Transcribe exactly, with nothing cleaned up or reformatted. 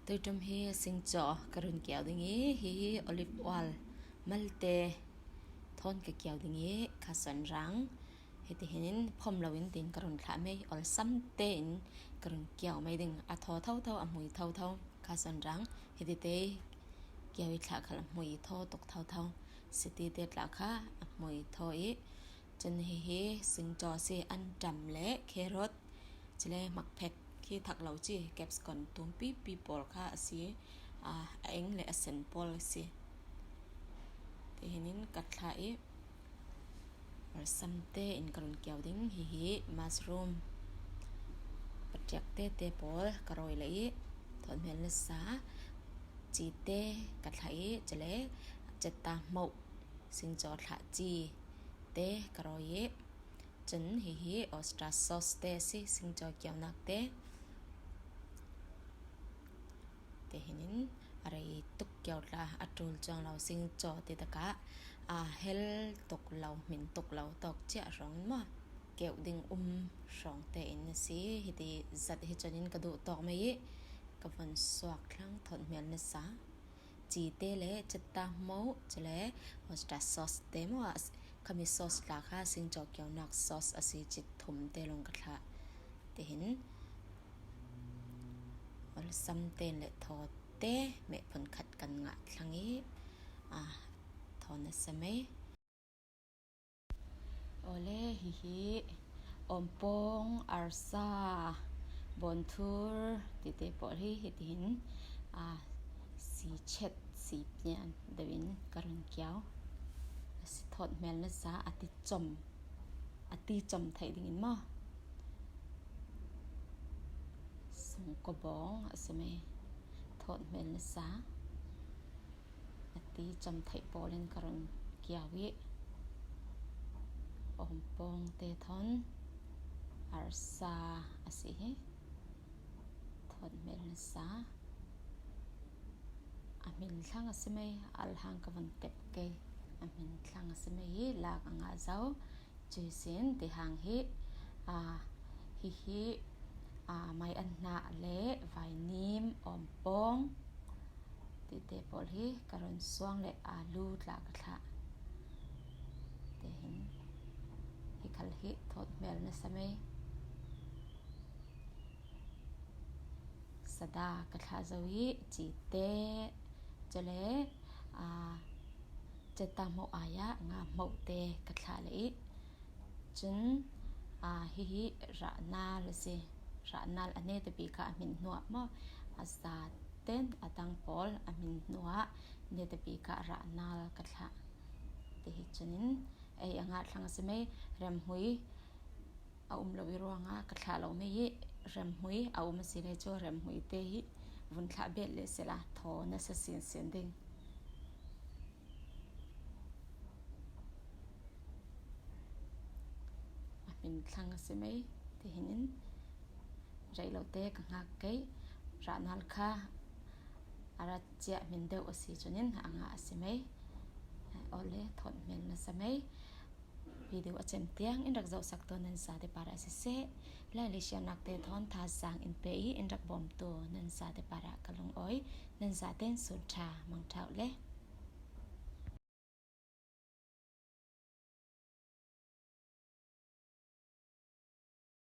Tuiṭum hi singcaw ka run kiau ding i, hi hi olive oil malte thawn ka kiau ding i, kha sawn rang. Hiti hin phawm loin tin ka run thlah mei, awlsam tein ka run kiau mei ding, a thaw thotho, a hmui thotho, kha sawn rang. Hiti te kiau i thlah khal a hmui thaw tuk thotho, siti te tla kha a hmui thaw i, cun hi hi singcaw si, an ṭam le carrot, cule hmakphek khi thak lo ci, capsicum tum pipi pawl kha a si, a, a eng le a sen pawl a si. Ti hinin ka thlah i, awlsam tein ka run kiau ding hi hi mushroom, paṭiak tete pawl ka rawi le i, thawt hmel nasa, ci te ka thlah i, cule cetta hmoh, singcaw thlah ci te ka rawi i, cun hi hi oyster sauce te a si, singcaw kiaunak te. Ti hinin a rei tuk kiau tla, a ṭul cuang lo, singcaw ti takah a hel tuk lo, hmin tuk lo tawk ciah hrawng in maw, keuh ding um hrawng tein a si. Hiti zat hi cun in ka duh tawk mei i, ka von suak thlang, thawt hmel nasa, ci te le cetta hmoh, cule oyster sauce te maw, khami sauce tla kha singcaw kiaunak sauce a si, ci thum te lawng ka thlah. Ti hin awlsam tein le thaw te meh phun khat kan ngah thlang i, a, thaw nasa mei. Awle, hi hi awmpawng, arsa, bawnthur tite pawl hi hiti hin, a, si chet, si pian deuhin ka run kiau. A si, thawt hmel nasa, a ti com, a ti com theih dingin maw, sungkaw bawng a si mei, thawt hmel nasa, a ti com theih pawlin ka run kiau i, awmpawng te thawn, arsa a si hi, thawt hmel nasa, a hmin thlang a si mei, alhang ka von tep kei, a hmin thlang a si mei i, lak a ngah zo. Cuisin ti hang hi, a, hi hi, a, mai an hnah le vainim, awmpawng tite pawl hi ka run suang le alu tla ka thlah. Ti hin hi khal hi thawt hmel nasa mei. Sada ka thlah zo i, ci te, cule, a, cetta hmoh ai-ah nga hmoh te ka thlah le i, cun, a, hi hi rahnal a si. Rahnal a neta bik ah a hmin hnuah maw, a za ten a dang pawl a hmin hnuah neta bik ah rahnal ka thlah. Ti hi cun in ei a ngah thlang a si mei, remhmui a um lo i ruangah ka thlah lo mei i, remhmui a um a si le cu remhmui te hi vun thlah bet le sila thaw nasa sinsin ding. A hmin thlang a si mei, ti hinin rei lo te ka ngak kei, rahnal kha a rat ciah hmin deuh a si cun in a ngah a si mei. Awle, thawt hmel nasa mei. Video a cem tiang in rak zohsak tu nan zate parah siseh, Laili siannak te thawn thazaang in pe i in rak bawmtu nan zate parah ka lungawi, nan zate in sun ṭha, mang ṭha uh le.